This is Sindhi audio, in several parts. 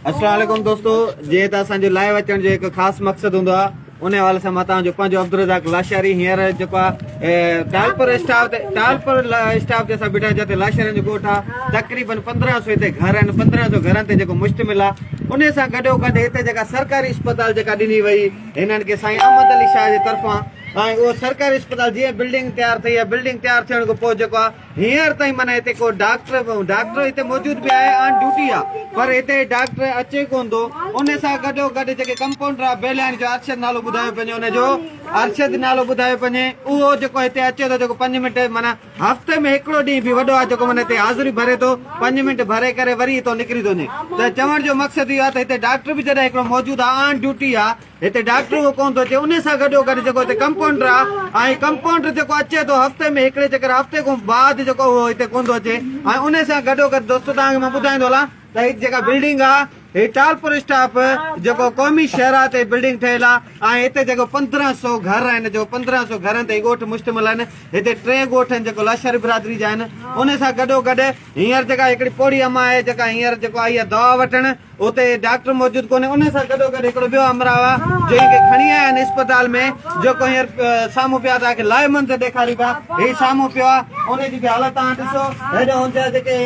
اسلام عليڪم دوستو جيئن ته اسان جو لائيو اچڻ جو هڪ خاص مقصد هوندو آهي ان حوالي سان مان توهان جو پنهنجو عبدالرزاق لاشاري هينئر جيڪو آهي ٽالپر اسٽاپ تي ٽالپر اسٽاپ تي اسان بيٺا آهيون جتي لاشارين جو ڳوٺ آهي تقريبن 1500 هتي گهر آهن 1500 گهرن تي جيڪو مشتمل آهي ان سان گڏو گڏ هتي جيڪا سرڪاري اسپتال جيڪا ڏني وئي هنن کي سائين احمد علي شاهه جي طرفان ۽ اهو سرڪاري اسپتال جيئن بلڊنگ تيار ٿي آهي بلڊنگ تيار ٿيڻ کان پوء جيڪو آهي هينئر تائين معنيٰ هتي ڪو ڊاڪٽر ڊاڪٽر هتي موجود به آهي آن ڊيوٽي آ پر هتي ڊاڪٽر اچي ڪون ٿو ان سان گڏو گڏ جيڪي ڪمپائونڊر آ بيلياڻي جو ارشد نالو ٻڌايو پنهنجو ان جو ارشد نالو ٻڌايو پنهنجي اهو جيڪو هتي اچي ٿو جيڪو پنج منٽ معنيٰ هفتي ۾ هڪڙو ڏينهن به وڏو آ جيڪو معنيٰ هتي حاضري ڀري ٿو پنج منٽ ڀري ڪري وري هتو نڪري ٿو وڃي ته چوڻ جو مقصد اهو آ ته هتي ڊاڪٽر به جڏهن هڪڙو موجود آ آن ڊيوٽي آ هتي ڊاڪٽر اهو ڪونه ٿو اچي انهي سان گڏو گڏ جيڪو هتي ڪمپائونڊر آ ۽ ڪمپائونڊر جيڪو اچي ٿو هفتي ۾ هڪڙي چڪر هفتي کان بعد جيڪو اهو هتي ڪونه ٿو اچي ۽ انهي سان گڏو گڏ دوستو توهان کي مان ٻڌائيندو هلان ته هي جيڪا بلڊنگ آ هي ٽالپور اسٽاپ جيڪو قومي شهرا تي بلڊنگ ٺهيل آ ۽ هتي جيڪو 1500 گهر آهن جو 1500 گهرن تي ڳوٺ مشتمل آهن هتي ٽي ڳوٺ آهن جيڪو لاشاري برادري جا آهن انهي سان گڏو گڏ هينئر جيڪا هڪڙي پوڙهي اما آهي جيڪا هينئر جيڪو آئي آ دوا وٺڻ اتي ڊاڪٽر موجود ڪونهي ان سان گڏو گڏ هڪڙو ٻيو همراهه آ جنهن کي کڻي آيا آهن اسپتال ۾ جيڪو هينئر سامهون پيو آ توهان کي لائيو منظر ڏيکاريون پيا هي سامهون پيو آ ان جي به حالت توهان ڏسو هيڏو هن جا جيڪي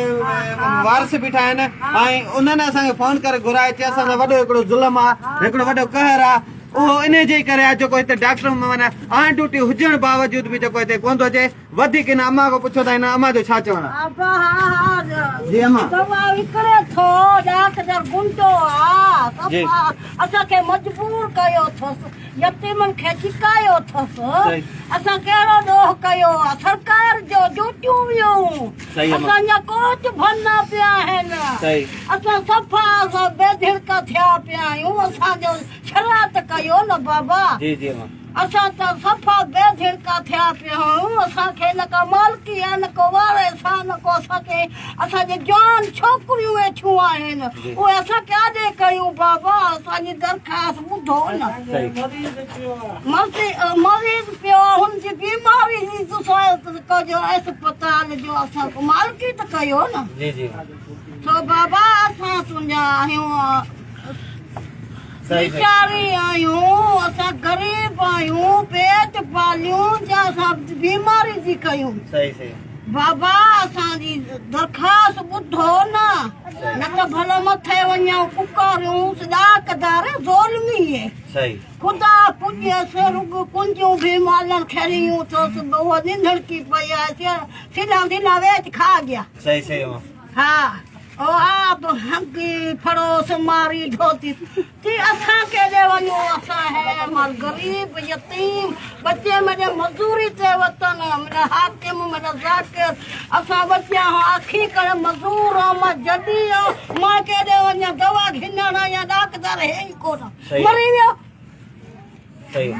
وارث بيٺا آهن ۽ انهن اسان کي فون ڪري گهرائي چي اسان سان وڏو هڪڙو ظلم آ هڪڙو وڏو قهر آ اهو انهي جي ڪري آ جيڪو هتي ڊاڪٽر معنيٰ آن ڊيوٽي هجڻ باوجود به جيڪو هتي ڪونه ٿو اچي وڌيڪ هن امان کان پڇو ته هن امان جو ڇا چوڻ آ. ابا ها ها جي امان. دوا وڪڻي ٿو ڏاڪدر گنڊو آ صفا اسان کي مجبور ڪيو ٿس يتيمن کي چڪايو ٿس اسان ڪهڙو ڏوهه ڪيو آ سرڪار جو ڊيوٽيون ويون اسان جا ڪوچ ڀنا پيا آهن اسان صفا بي ڌڙڪا ٿيا پيا آهيون اسان جو شرارت ڪيو نه بابا. جي جي امان. اسان ته صفا بي ڌڙڪا ٿيا پيا آهيون، اسان کي نه ڪا مالڪي آهي نه ڪو وارث آهي نه ڪو اسان کي اسان جي جوان ڇوڪريون ويٺيون آهن اهي اسان ڪاڏي ڪيون بابا اسان جي درخواست ٻڌو نه مريض پيو آهي هن جي بيماري جي ڪجو اسپتال جو اسان مالڪي ته ڪيو نه سو بابا اسان تنهنجا آهيون ويچاري آهيون اسان غريب آهيون پيٽ پاليون جا اسان بيماري جي ڪيون بابا اسان جي درخواست ٻڌو نه نه ته ڀلو مٿي وڃون پڪاريون ڏاڪدار ظلمي خدا پڄيس رڳ ڪنجون به مالن کيريون اٿس اهو ننڌڻڪي پئي آهي سلان دلان ويچ کا گيا ها او آب هنگي ڦڙوس ماري ڌوتي تي اسان ڪيڏي وڃون اسان هي مر غريب يتيم ٻچي مڏي مزوري تي وطن مڏا حاڪم مڏا ذاڪر اسان ٻچيا هان اکي ڪري مزور هان مان جڏي هان مان ڪيڏي وڃان دوا گهنڻ يا ڏاڪدار هي ئي ڪونه مري ويو. صحيح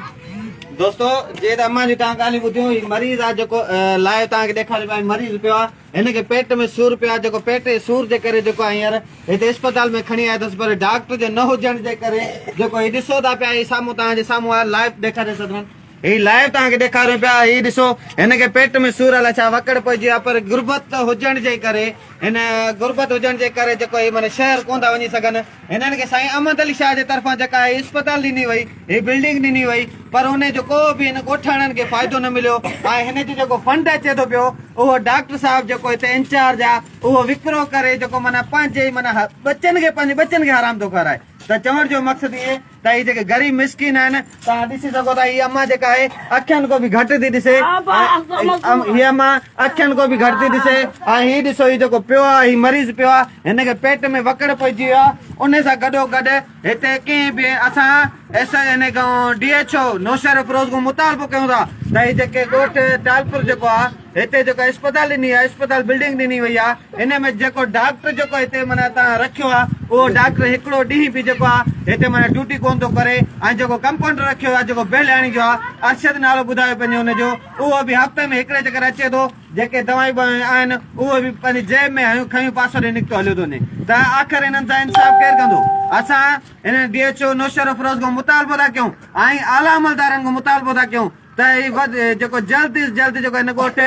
دوستو جي ته امان جون توهان ڳالهيون ٻڌيون هي مريض آ جيڪو لائيو توهان کي ڏيکاريو پيا مريض پيو آ هن کي پيٽ ۾ سور پيو آهي جيڪو پيٽ جي سور جي ڪري جيڪو آهي هينئر هتي اسپتال ۾ کڻي آيا اٿس پر ڊاڪٽر جي نه هجڻ جي ڪري جيڪو هي ڏسو ٿا پيا هي سامهون توهان جي سامهون آهي لائيو ڏيکاري سگهن هي لائيو توهان کي ڏيکاريون پيا هي ڏسو هن کي پيٽ ۾ سور الائي ڇا وڪڙ پئجي ويو آهي پر غربت هجڻ جي ڪري هن غربت هجڻ جي ڪري جيڪو هي معنی شهر ڪونه ٿا وڃي سگهن هنن کي سائين احمد علي شاهه جي طرفان جيڪا هي اسپتال ڏني وئي، هي بلڊنگ ڏني وئي پر انهي جو ڪو به هن ڳوٺاڻن کي فائدو نه مليو ۽ هن جو جيڪو فنڊ اچي ٿو پيو اهو ڊاڪٽر صاحب جيڪو هتي انچارج آ اهو وڪرو ڪري جيڪو معنيٰ پنهنجي ئي معنيٰ ٻچن کي پنهنجي ٻچن کي حرام ٿو کارائي ته چوڻ جو مقصد اهي ته هي جيڪي غريب مسڪين آهن توهان ڏسي سگهو ٿا هي امان جيڪا آهي اکين کان به گهٽ ٿي ڏسي هي امان اکين کان به گهٽ ٿي ڏسي ۽ هي ڏسو هي جيڪو پيو آهي هي مريض پيو آهي هن کي پيٽ ۾ وڪڙ پئجي ويو آهي ان سان گڏو گڏ هتي ڪنهن به اسان ايس هن کان ڊي ايڇ او نوشهروفيروز کان مطالبو ڪيون ٿا ته هي جيڪي ڳوٺ ٽالپر جيڪو آهي هتي جيڪو اسپتال ڏني آهي اسپتال بلڊنگ ڏني وئي آهي ان ۾ جيڪو ڊاڪٽر جيڪو هتي معنيٰ تان رکيو آهي اهو ڊاڪٽر هڪڙو ڏينهن به جيڪو آهي هتي معنيٰ ڊيوٽي ڪونه ٿو ڪري ۽ جيڪو ڪمپائونڊر رکيو آهي جيڪو بهلاڻي جو آهي ارشد نالو ٻڌايو پنهنجو ان جو اهو به هفتي ۾ هڪڙي چڪر اچي ٿو جيڪي دوائيون بوائيون آهن اهو به پنهنجي جيب ۾ هنيون کنيون پاسو ڏي نڪتو هليو ٿو وڃي ته آخر انهن سان انصاف ڪير ڪندو اسان هن ڊي ايڇ او نوشهروفيروز کان مطالبو ٿا ڪيون ۽ اعليٰ عملدارن کان مطالبو ٿا ڪيون. ته هي وڌ جيڪو جلد از جلد جيڪو هن ڳوٺ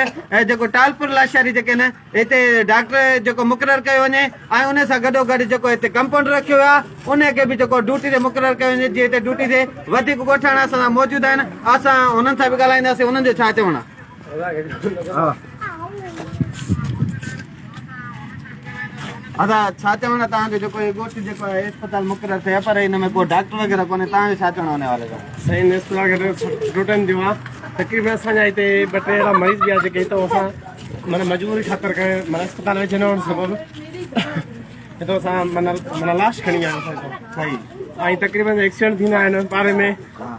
جيڪو ٽالپر لاشاري جيڪي آهن هتي ڊاڪٽر جيڪو مقرر ڪيو وڃي ۽ ان سان گڏو گڏ جيڪو هتي ڪمپائونڊر رکيو ويو آهي ان کي به جيڪو ڊيوٽي تي مقرر ڪيو وڃي جي هتي ڊيوٽي تي وڌيڪ ڳوٺاڻا اسان سان موجود آهن اسان انهن سان به ڳالهائينداسين انهن جو ڇا چوڻ آهي. ادا ڇا چوڻ آهي توهان جو جيڪو هي ڳوٺ جيڪو آهي اسپتال مقرر ٿي آهي پر هن ۾ ڪو ڊاڪٽر وغيره ڪونهي توهان جو ڇا چوڻ آهي ان حوالي سان. سائين هن اسپتال کي سٺو ٽائيم ٿيو آهي تقريبن اسان جا هتي ٻه ٽي اهڙا مريض به آهن جيڪي هتان اسان معنيٰ مجبوري خاطر ڪري معنيٰ اسپتال ويجهي نه هئڻ سبب هتان اسان معنيٰ معنيٰ لاش کڻي آيا آهيون اسان صحيح ۽ تقريبن ايڪسيڊنٽ ٿيندا آهن پاڙي ۾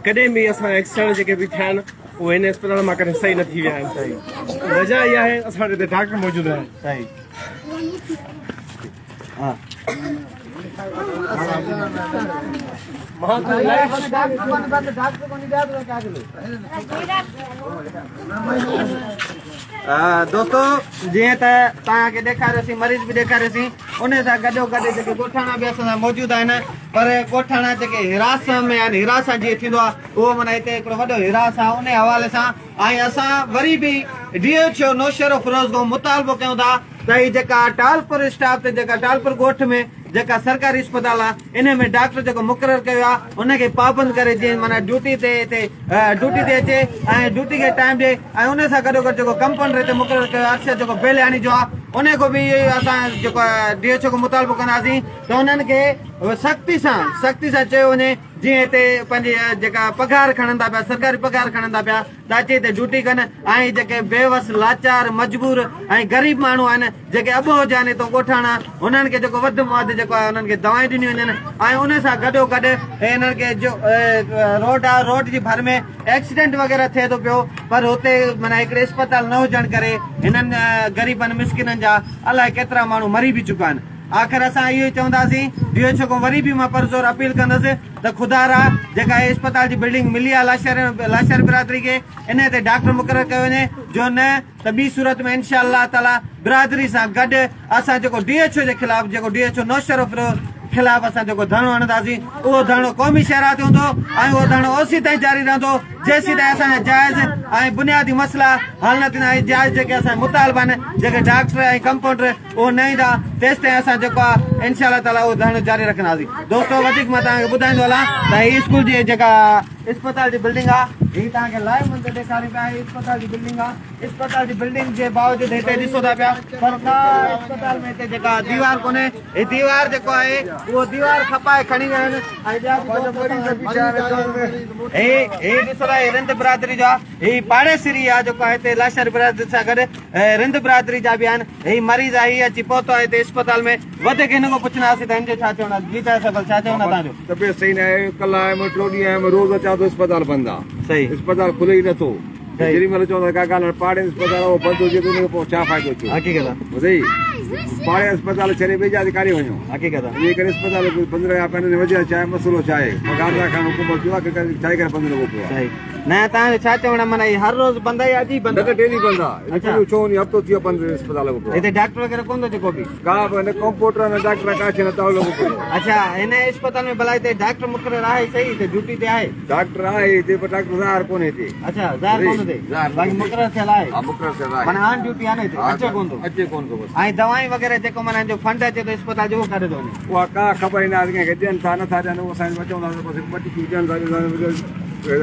ڪڏهن به اسان ايڪسيڊنٽ جيڪي به ٿيا آهن اهي هن اسپتال مان ڪڏهن صحيح نه ٿي ويا آهن وجه اها آهي اسان وٽ هتي ڊاڪٽر موجود آهن صحيح ها دوستو جيئن ته توهان کي ڏيکاريوسين مريض به ڏيکاريوسين ان سان گڏو گڏ جيڪي ڳوٺاڻا به اسان سان موجود آهن پر ڳوٺاڻا جيڪي هراس ۾ آهن هراسان جيئن ٿيندو آهي اهو معنيٰ هتي هڪڙو وڏو هراس آهي ان حوالي سان ۽ اسان وري به ڊي ايڇ او نوشهروفيروز کان مطالبو ڪيون ٿا ته هي جيڪا ٽالپر اسٽاپ تي جيڪا ٽالپر ڳوٺ ۾ جيڪا سرڪاري اسپتال آ انهي ۾ ڊاڪٽر جيڪو مقرر ڪيو آ ان کي پابند ڪري جيئن معنيٰ ڊيوٽي تي هتي ڊيوٽي تي اچي ۽ ڊيوٽي کي ٽائيم ڏي ۽ انهي سان گڏو گڏ جيڪو ڪمپائونڊر هتي مقرر ڪيو آ ارشد جيڪو بيلياڻي جو آ انهي کان به اهو ئي اسان جيڪو ڊي ايڇ او کان مطالبو ڪنداسين ته انهن کي سختي سان سختي سان چيو وڃي جيئن هتي پنهنجي جيڪا پگهار کڻن ٿا پيا سرڪاري پگهار کڻن ٿا پيا ته اچي هتي ڊيوٽي ڪن ۽ جيڪي بيوس لاچار مجبور ۽ غريب ماڻهو آهن جيڪي اٻوجهه آهن هتو ڳوٺاڻا انهن کي جيڪو وڌ ۾ وڌ جيڪو آهي انهن کي دوائون ڏنيون وڃن ۽ ان سان گڏو گڏ انهن کي جو روڊ آهي روڊ جي ڀر ۾ ايڪسيڊنٽ وغيره ٿئي ٿو پيو پر هتي معنيٰ هڪڙي اسپتال نه هجڻ ڪري هنن غريبن مسڪينن جا الائي ڪيترا ماڻهو مري به چڪا آهن آخر اسان اهو ئي چونداسين ڊي ايڇ او کان وري به مان پرزور اپيل ڪندس ته خدا را جيڪا هي اسپتال جي بلڊنگ ملي آهي لاشاري برادري کي انهي تي ڊاڪٽر مقرر ڪيو وڃي جو نه ته ٻي صورت ۾ انشاء الله تعالي برادري سان گڏ اسان جيڪو ڊي ايڇ او جي خلاف جيڪو ڊي ايڇ او نوشهروفيروز خلاف اسان جيڪو ڌرڻو هڻنداسين اهو ڌرڻو قومي شاهراهه تي هوندو ۽ اهو ڌرڻو اوسي تائين جاري رهندو جيسين تائين اسان جا جائز ۽ بنيادي مسئلا حل نه ٿيندا ۽ جائز جيڪي اسان جا مطالبا آهن جيڪي ڊاڪٽر ۽ ڪمپائونڊر اهو نه ايندا تيستائين اسان جيڪو آهي انشاء الله تعالي اهو ڌرڻو جاري رکنداسين دوستو وڌيڪ مان توهان کي ٻڌائيندو هلان ته هي اسڪول جي جيڪا اسپتال جي بلڊنگ آهي هي توهان کي لائيو منظر ڏيکاريون پيا هي اسپتال جي بلڊنگ آهي اسپتال جي بلڊنگ جي باوجود هتي ڏسو ٿا پيا پر ڪا اسپتال ۾ هتي جيڪا ديوار ڪونهي هي ديوار جيڪو آهي اهو ديوار کپائي کڻي ويا آهن ۽ ٻيا به هي هي ڏسو ٿا هي رند برادري جو آهي هي پاڙيسري آهي جيڪو آهي هتي لاشاري برادري سان گڏ رند برادري جا به آهن هي مريض آهي هي اچي پهتو آهي هتي اسپتال ۾ وڌيڪ هن کان پڇنداسين ته هن جو ڇا چوڻ آهي جي چاچا صاحب ڇا چوڻ آهي توهان جو. طبيعت صحيح نه آهي ڪلهه آيم ٽيون ڏينهن آيم روز اچان ٿو اسپتال بند آ صحيح اسپتال کلي ئي نٿو صحيح جيڏي مهل چوندا ڪا ڳالهه پاڙي اسپتال اهو بند هجي ته ان کي پوء ڇا فائدو ٿيو حقيقت آ ٻڌئي پاڙي اسپتال ڇڏي ٻي جاء تي ڪاڏي وڃو حقيقت آ انهي ڪري اسپتال بند رهيا پيا آهن وجهه ڇا آهي مسئلو ڇا آهي پگهار ٿا کڻن حڪومت جو آخر ڇا جي ڪري بند لڳو پيو آ صحيح نه توهان جو ڇا چوڻ آهي معنيٰ هي هر روز بند آهي يا اڄ ئي بند نه ته ڊيلي بند آهي اڇا ڇو وڃي هفتو ٿي ويو بند اسپتال لڳو پيو هتي ڊاڪٽر وغيره ڪونه ٿو اچي ڪو به ڪا به نه ڪمپوٽر نه ڊاڪٽر ڪا شي نه تاڙو لڳو پيو اڇا هن اسپتال ۾ ڀلا هتي ڊاڪٽر مقرر آهي صحيح هتي ڊيوٽي تي آهي ڊاڪٽر آهي هتي پر ڊاڪٽر ظاهر ڪونهي هتي اڇا ظاهر ڪونه ٿي باقي مقرر ٿيل آهي ها مقرر ٿيل آهي معنيٰ آن ڊيوٽي آهي نه هتي اچي ڪونه ٿو اچي ڪونه ٿو بس ۽ دوائين وغيره جيڪو معنيٰ جو فنڊ اچي ٿو اسپتال جو اهو ڪاڏي ٿو وڃي اها ڪا خبر ئي نه آهي ڪنهن کي ڏين ٿا نه ٿا ڏين اهو اسان چوندا بس ٻه ٽڪيون ڏين ٿا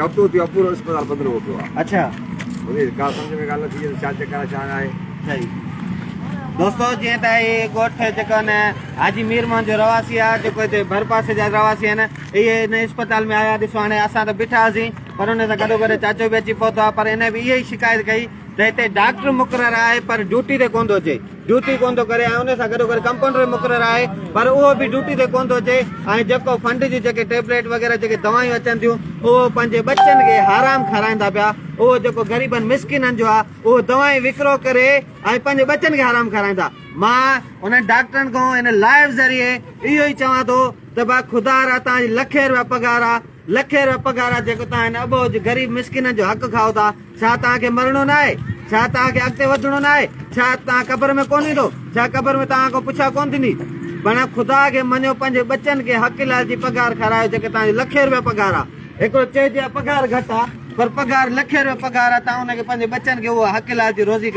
هفتو ٿي ويو آهي پورو اسپتال بند لڳو پيو آهي. اڇا. ٻڌي ڪا سمجهه ۾ ڳالهه نٿي اچي ڇا چڪر آهي ڇا ناهي. صحيح دوستو جيئن ته هي ڳوٺ جيڪو آهن حاجي مير محمد جو رهواسي آهي جيڪو هتي ڀر پاسي جا رهواسي آهن اهي هن اسپتال ۾ آيا ڏسو هاڻي اسان ته بيٺا هئاسين پر ان سان گڏو گڏ چاچو به اچي پهتو آهي پر هن به اها ئي شڪايت ڪئي ته هتي ڊاڪٽر مقرر آهي پر ڊيوٽي تي ڪونه ٿو اچي ڊيوٽي ڪونه ٿو ڪري ۽ ان سان گڏو گڏ ڪمپائونڊر به مقرر آهي پر اهو به ڊيوٽي تي ڪونه ٿو اچي ۽ جيڪو فنڊ جون جيڪي ٽيبليٽ وغيره جيڪي دوائيون اچن ٿيون اهو پنهنجي ٻچن کي حرام کارائين ٿا پيا اهو جيڪو غريبن مسڪينن جو آهي اهو دوائين وڪرو ڪري ۽ پنهنجي ٻچن کي حرام کارائين ٿا مان انهن ڊاڪٽرن کان ان لائيو ذريعي اهو ئي چوان ٿو ته ڀا خدا را توهان جي لکين روپيا پگهار آهي لکين روپيا پگهار آهي جيڪو توهان هن اٻوجهه غريب مسڪينن جو حق کائو ٿا ڇا توهان کي مرڻو ناهي؟ ڇا توهان کي اڳتي وڌڻو ناهي؟ ڇا توهان قبر ۾ ڪونه ايندو؟ ڇا قبر ۾ توهان کان پڇا ڪونه ٿيندي؟ بڻ خدا کي مڃو پنهنجي ٻچن کي حق حلال جي پگهار کارايو جيڪي توهان جي لکين روپيا پگهار آ. هڪڙو چئجي ها پگهار گهٽ آ. پر پگهار لکين روپيا پگهار آ توهان ان کي پنهنجي ٻچن کي اهو حق حلال جي روزي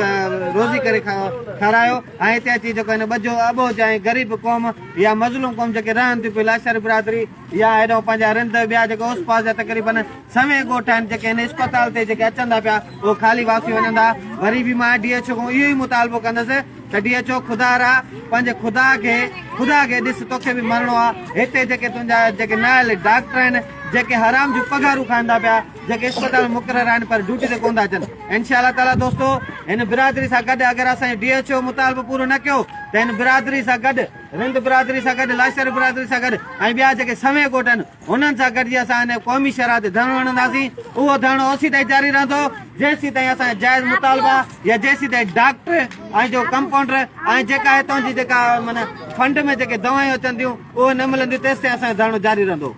روزي ڪري کارايو ۽ هتي اچي جيڪو هن ٻجو اٻوجهه ۽ غريب قوم يا مظلوم قوم جيڪي رهن ٿيون پيون لاشاري برادري يا هيڏانهن پنهنجا رند ٻيا جيڪي اوس پاس جا تقريبن سوين ڳوٺ آهن جيڪي هن اسپتال تي جيڪي اچن ٿا پيا اهي خالي واپسي وڃن ٿا وري به مان ڊي ايڇ او کان اهو ئي مطالبو ڪندس ته ڊي ايڇ او خدا را پنهنجي خدا کي خدا کي ڏس توکي به مرڻو آ هتي جيڪي تنهنجا جيڪي نااهل ڊاڪٽر آهن جيڪي حرام جون پگهارون کائن ٿا پيا جيڪي اسپتال ۾ مقرر آهن پر ڊيوٽي تي ڪونه ٿا اچن انشاء الله تعالي دوستو هن برادري سان گڏ اگر اسان جو ڊي ايڇ او مطالبو پورو نه ڪيو ته هن برادري سان گڏ رند برادري سان گڏ لاشاري برادري سان گڏ ۽ ٻيا جيڪي سوين ڳوٺ آهن انهن سان گڏجي اسان هن قومي شاهراهه تي ڌرڻو هڻنداسين اهو ڌرڻو اوسي تائين جاري رهندو جيسين تائين اسان جا جائز مطالبا يا جيسين تائين ڊاڪٽر ۽ جو ڪمپائونڊر ۽ جيڪا هتان جي جيڪا معنيٰ فنڊ ۾ جيڪي دوائيون اچن ٿيون اهي نه ملنديون تيستائين اسان جو ڌرڻو جاري رهندو.